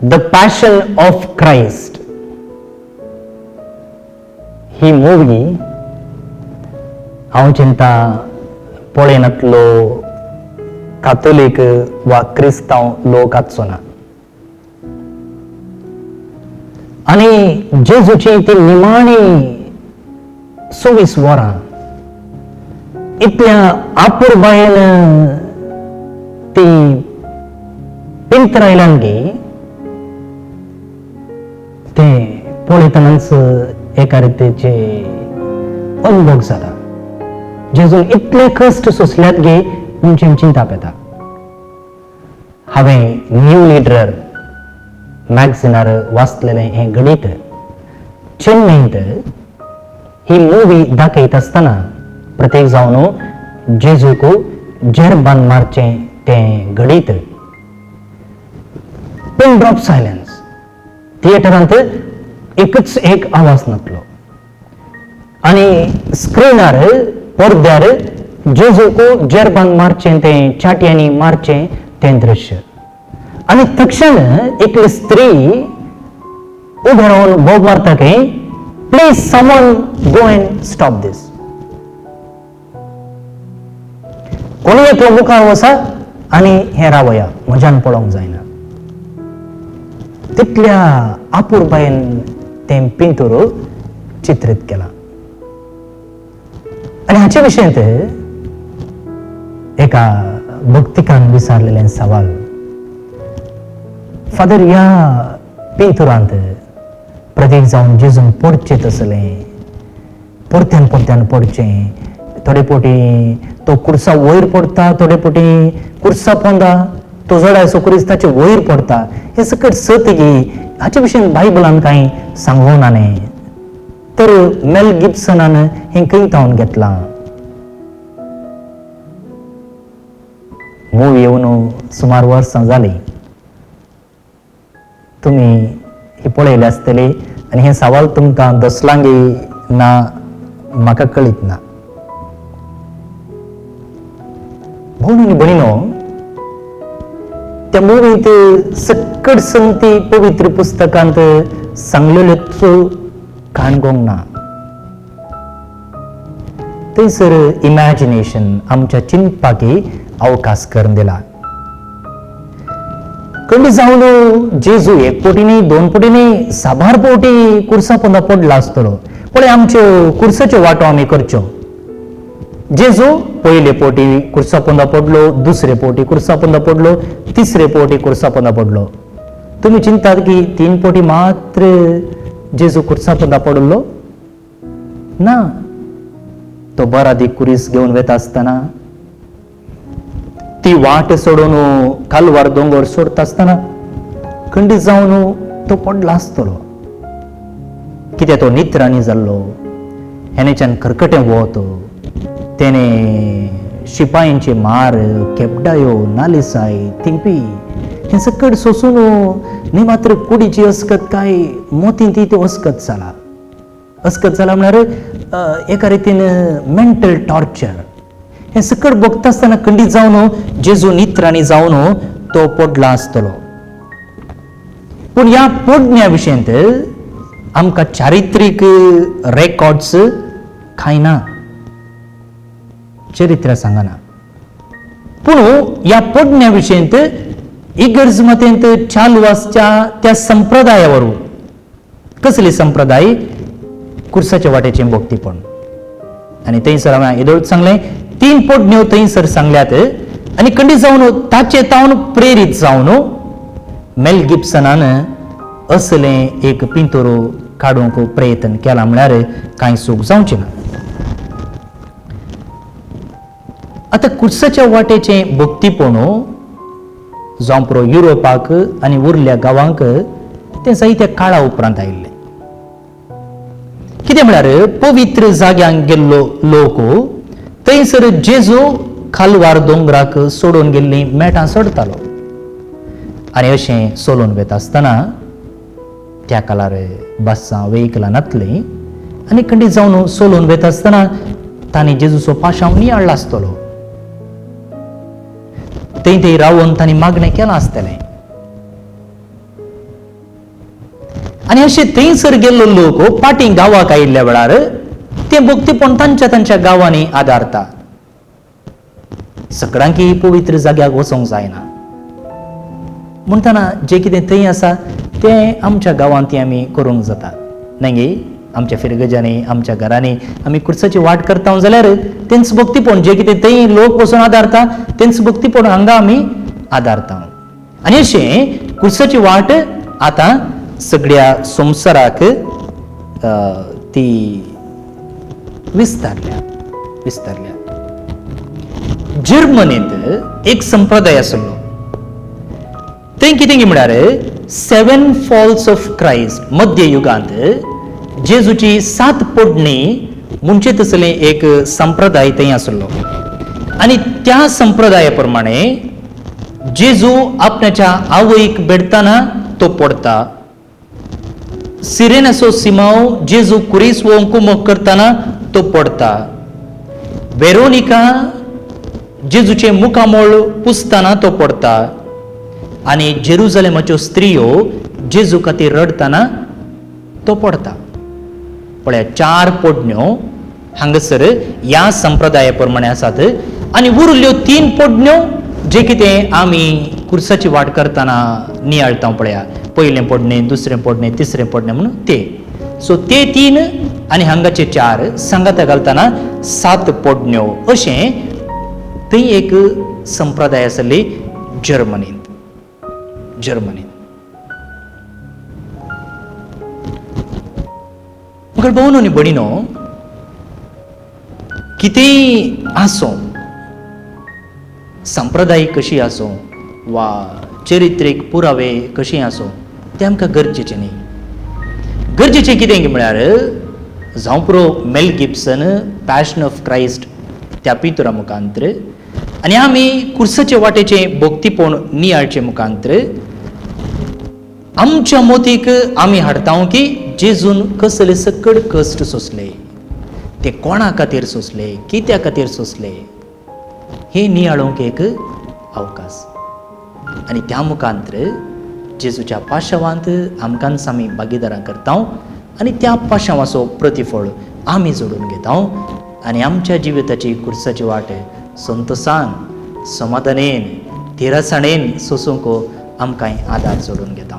The passion of Christ he movie हांव चिंता पळयनातलो कातोलीक वा क्रिस्तांव लोक आसचो ना. आनी जेजूची ती निमाणी 24 वरां इतल्या आपुरबायेन ती पिंतरायल्यान गी ते पळयतनाच एका रितीचे अनुभव जाता. जेजून इतले कश्ट सोंसल्यात गे म्हणचे चिंताप येता. हांवें न्यू लिडर मॅगझिनार वाचलेलें हें गणीत. चेन्नईंत ही मुवी दाखयत आसतना प्रत्येक जावन जेजूक जेरबान मारचें तें घडीत पिन ड्रॉप सायलन्स. थिएटरांत एकच एक आवाज नासलो आनी स्क्रिनार पडद्यार जेजूक जेरबान मारचें तें चाटयांनी मारचें तें दृश्य. आनी तक्षण एकली स्त्री उबें रावन बोब मारता की please someone go and stop this. कोणी एकलो मुखार वसा आनी हें रावया, म्हज्यान पळोवंक जायना. तितल्या आपुरबायेन तें पिंतूर चित्रीत केलां. आनी हाचे विशयांत एका भक्तिकान विचारलेलें सवाल, फादर ह्या पिंतुरांत प्रतीक जावन जेजून पडचें तसलें परत्यान परत्यान पडचें, थोडे पोटी तो कुर्सा वयर पडटा, थोडे पोटी कुर्सा पोंदा तो जडायचो कुरीस ताचे वयर पडटा, हें सकट सत गी हाचे विशीं बायबलान कांय सांगूंक ना न्ही. तर मेल गिब्सनान हें खंय तावन घेतलां? मूव येवन सुमार वर्सां जालीं. तुमी ही पळयली आसतली आनी हें सवाल तुमकां दसलांगी ना म्हाका कळीत ना. भोवन आनी भयणीनो, त्या मुवींत सकट संती पवित्र पुस्तकांत सांगलेल्यो काणगोंग ना. थंयसर इमॅजिनेशन आमच्या चिंतपाकी अवकाश करून दिला. कंडी जावन जेजू एक पोटी न्ही, दोन पोटी न्ही, साबार पोटी कुर्सा पोंदा पडला आसतलो. पळय आमच्यो कुर्साच्यो वाटो आमी करच्यो. जेजू पयले पोटी कुर्सा पोंदा पडलो, दुसरे पोटी कुर्सा पोंदा पडलो, तिसरे पोटी कुर्सा पोंदा पडलो. तुमी चिंतात की तीन पोटी मात्र जेजू कुर्सा पोंदा पडलो ना. तो बरादी कुरीस घेवन वेता आसतना, ती वाट सोडून कालवार दोंगर सोडता आसतना खंडीत जावन तो पडला आसतलो. कित्याक तो नित्राणी जाल्लो, हेनेच्यान खरकटें वत, तेणे शिपायांचे मार, केपडायो, नालिसाय, थिंपी हें सकट सोसून न्ही मात्र कुडीची अस्कत काय मोती ती अस्कत जाला. अस्कत जाला म्हळ्यार एका रितीन मेंटल टॉर्चर. हें सकट भोगता आसतना खंडीत जावन जेजू नित्राणी जावन तो पडला आसतलो. पूण ह्या पडण्या विशयांत आमकां चारित्रीक रेकॉर्ड्स कांय ना, चरित्र सांगना. पूण ह्या पडण्या विशयांत इगर्ज मतेंत चालू आसच्या त्या संप्रदाया वरून, कसली संप्रदाय? कुर्साच्या वाटेचें भक्तीपण. आनी थंयसर हांवें येदोळच सांगलें, तीन पडण्यो थंयसर सांगल्यात आनी खंडीत जावन ताचे तावन प्रेरीत जावन मेल गिब्सनान असलें एक पिंतोर काडूंक प्रयत्न केला म्हळ्यार कांय चूक जावची ना. आतां कुर्साच्या वाटेचें भक्तीपण जावं पुरो युरोपाक आनी उरल्या गांवांक तें जायत्या काळा उपरांत आयिल्लें. कितें म्हळ्यार पवित्र जाग्यांक गेल्लो लोक थंयसर जेजू खालवार दोंगराक सोडून गेल्लीं मेटां सोडतालो आनी अशें सोलून वेता आसतना त्या काळार बसां वेहिकलां नासलीं आनी खंडीत जावन सोलून वेता आसतना तांणी जेजूचो पाशांव नियाळ्ळा आसतलो. थंय थंय रावन तांणी मागणें केलां आसतलें. आनी अशें थंयसर गेल्लो लोक पाटी गांवाक आयिल्ल्या वेळार तें भक्तीपण तांच्या तांच्या गांवांनी आदारता. सगळ्यांकी पवित्र जाग्याक वचोंक जायना म्हणटना जें कितें थंय आसा तें आमच्या गांवांत ती आमी करूंक जाता न्हय गे. आमच्या फिरगजांनी आमच्या घरांनी आमी कुर्साची वाट करता जाल्यार तेंच भक्तीपण जें कितें थंय लोक वचून आदारता तेंच भक्तीपण हांगा आमी आदारता. आनी अशें कुर्साची वाट आतां सगळ्या संवसाराक ती विस्तारल्या विस्तारल्या. जर्मनींत एक संप्रदाय आसलो, थंय कितें म्हळ्यार 7 फॉल्स ऑफ क्रायस्ट, मध्ययुगांत जेजूची 7 पडणी म्हणचे तसले एक संप्रदाय थंय आसलो. आनी त्या संप्रदाया प्रमाणे जेजू आपणाच्या आवयक भेटतना तो पडटा, सिरेनाचो सिमाव जेजू कुरीस कुमक करतना तो पडटा, वेरोनिका जेजूचें मुखामळ पुसतना तो पडटा आनी जेरुजलेमाच्यो स्त्रियो जेजू खातीर रडटना तो पडटा. पळया 4 पडण्यो हांगासर ह्या संप्रदाया प्रमाणे आसात आनी उरल्यो 3 पडण्यो जे कितें आमी कुर्साची वाट करतना नियाळटा पळया, पयलें पडणें, दुसरें पडणें, तिसरें पडणें म्हणून ते. सो ते 3 आनी हांगाचे 4 सांगाता घालतना 7 पडण्यो अशें थंय एक संप्रदाय आसली जर्मनींत. जर्मनींत मगर भोवन आनी भयणीनो, कितेंय आसूं, संप्रदायीक कशी आसूं वा चरित्रीक पुरावे कशी आसूं, तें आमकां गरजेचें न्ही. गरजेचें कितें म्हळ्यार जावं पुरो Mel Gibson passion of Christ त्या पिंतुरा मुखांत्र आनी आमी कुर्साचे वाटेचें भक्तीपण नियाळचे मुखांत्र आमच्या मोतीक आमी हाडटा की जेजून कसले सकड कश्ट सोंसले, ते कोणा खातीर सोंसले, कित्या खातीर सोंसले, हे नियाळूंक एक अवकाश. आनी त्या मुखांत्र जेजूच्या पाशावांत आमकांच आमी भागीदारां करता आनी त्या पाशावाचो प्रतिफळ आमी जोडून घेता आनी आमच्या जिविताची कुर्साची वाट संतोसान, समाधानेन, थिरसाणेन सोसूंक आमकां आदार जोडून घेता.